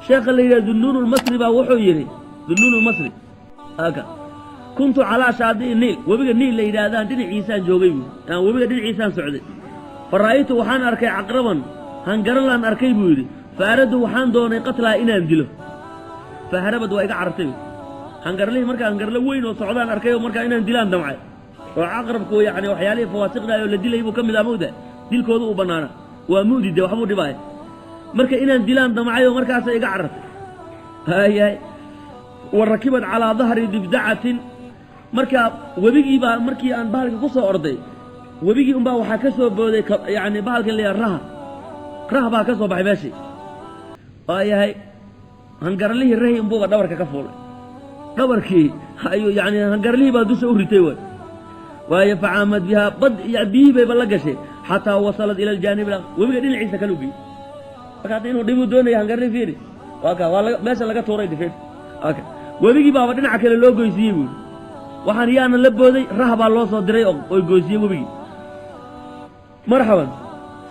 Sheekha la yidhaha Dunnuun Lmasri baa wuxuu yidhi, Dunnuun Lmasri aka, kuntu calaa shaadi'i Niil, webiga Niil la yidhaahdaan dhinaciisaan joogay buu, aan webiga dhinaciisaan socday. Fa ra'aytu, waxaan arkay, caqraban, hangaralaan arkay buu yidhi. Fa aradtu, waxaan doonay, qatlaa, inaan dilo. Fa harabad, waa iga carartay hangarlihii. Markaa hangarle weyn oo socdaan arkay oo markaa inaan dilaan damcay, oo caqrabku yacni waxyaalihii fawaasiqda oo la dilay buu ka mid ah, mawda dilkooda uu bannaana, waa mu'dide, waxbuu dhibaaya. Marka inaan dilaan damcay oo markaasay iga carartay. Hayahay, wa rakibat calaa dahri difdacatin. Marka webigii baa, markii aan bahalkii ku soo orday, webigii unbaa waxaa ka soo booday yacni bahalkan la yidhaha raha. Rah baa ka soo baxay meeshii. Waayahay, hangarlihii rahi unbuuba dhabarka ka fuulay. Dhabarkii ayuu yacni hangarlihii baa dusha u ritay waay. Waayo, facaamad bihaa, bad biyihii bayba la gashay, xataa wasalad ila aljaanib al webiga dhinaciisa kale u geeyey. Marka hadda inuu dhibuu doonaya hangarlihi, fiiri, waa ka waa laga meesha laga tuuray difeed. Waa ka webigii baaba dhinaca kale loo goysiiyey buuri. Waxaan yaana la booday, rah baa loo soo diray oo goysiyey webigii. Marxaban,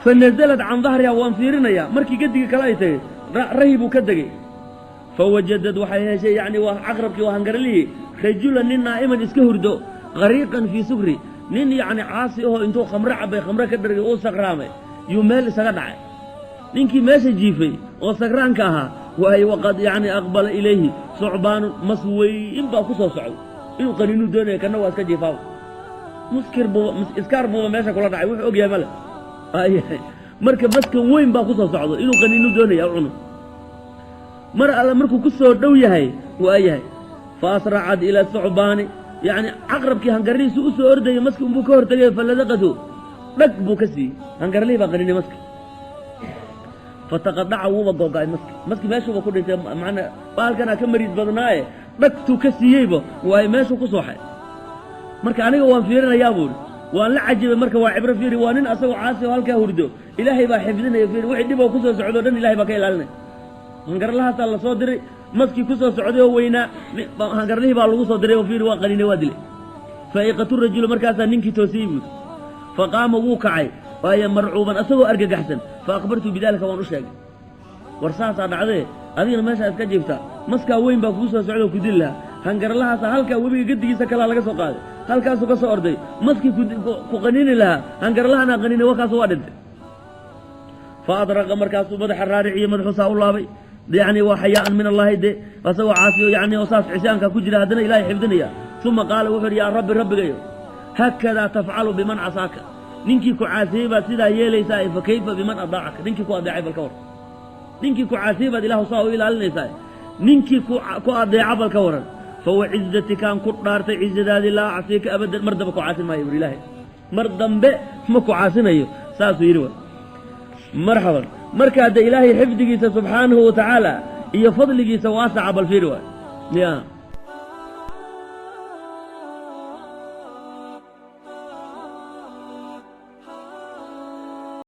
fa nazalat can dahriha, waan fiirinayaa. Markii gediga kale ay tagay, rahi buu ka degay. Fawajadad, waxay heshay, yacni waa caqrabkii, waa hangarlihii, rajulan, nin, naa'iman, iska hurdo, qariiqan fii sukri, nin yacni caasi ahoo intuu khamro cabay, khamro ka dhargay, uu sakraamay, yuu meel isaga dhacay. Ninkii meesha jiifay oo sakraanka ahaa waaye. Waqad yacni aqbala ilayhi sucbaanun, mas weyn baa ku soo socday, inuu qaniinuu doonaya. Kana waa iska jiifaaba, muskir buuba, iskaar buuba meesha kula dhacay, wuxuu ogyahay male. Marka maskan weyn baa ku soo socdo, inuu qaniinuu doonaya, u cuno. Mar alle markuu ku soo dhow yahay, waa yahay, fa asracad ila sucbaani, yacni caqrabkii hangarlihiisu u soo ordayay, maski unbuu ka hortegay. Faladaqatu, dhag buu ka siiyey. Hangarlihii baa qaninay maski. Fataqadaca, wuuba gogo'ay maski. Maski meeshuuba ku dhintay. Macnaa bahalkanaa ka mariid badnaaye, dhagtuu ka siiyeyba waayo, meeshuu ku sooxay. Marka aniga waan fiirinayaa buuhi, waan la cajibay. Marka waa cibro, fiiri, waa nin asagoo caasi oo halkaa hurdo, Ilaahay baa xifdinaya. Fiiri, wixii dhiboo kusoo socdo dhan Ilahay baa ka ilaalinaya. Hangarlahaasaa la soo diray, maskii ku soo socday oo weynaa hangarlihii baa lagu soo diray oo fiiri, waa qaninay, waa dilay. Faiqatu rajulu, markaasaa ninkii toosiyey buuri. Fa qaama, wuu kacay, waayo marcuuban, asagoo argagaxsan. Fa akhbartu bidaalika, waan u sheegay. War saasaa dhacdee, adigana meeshaa iska jiiftaa, maskaa weyn baa kuu soo socda oo ku dili lahaa. Hangarlahaasa halkaa webiga gedigiisa kalaa laga soo qaaday, halkaasuu ka soo orday. Maskii ku qaniini lahaa hangarlahanaa qaninay, wakaasu waa dhintay. Fa adraqa, markaasuu madaxa raariciyo, madaxuusaa u laabay. Yani waa xayaaan min Allahi de, asagoo caasiyo yani oo saas cisyaanka ku jira, haddana Ilahay xifdinaya. Uma qaala, wuxuu yidhi: yaa Rabbi, Rabbigayo, haakadaa tafcalu biman casaaka, ninkii ku caasiyey baad sidaa yeelaysaa, fa kayfa biman adaacaka? Ninkii ku adeecay bal ka war. Ninkii ku caasiyey baad Ilahu saa u ilaalinaysaa, ninkii ku adeeca bal ka waran? Fawacizatikaan ku dhaartay, cizadaadii, laa acsiika abadan, mar dambe ku caasin maayo bur. Ilaahay mar dambe ma ku caasinayo, saasuu yidhi wa. Marxaban, markaa de Ilaahay xifdigiisa subxaanahu wa tacaala iyo fadligiisa waasaca bal fiiri waay ya.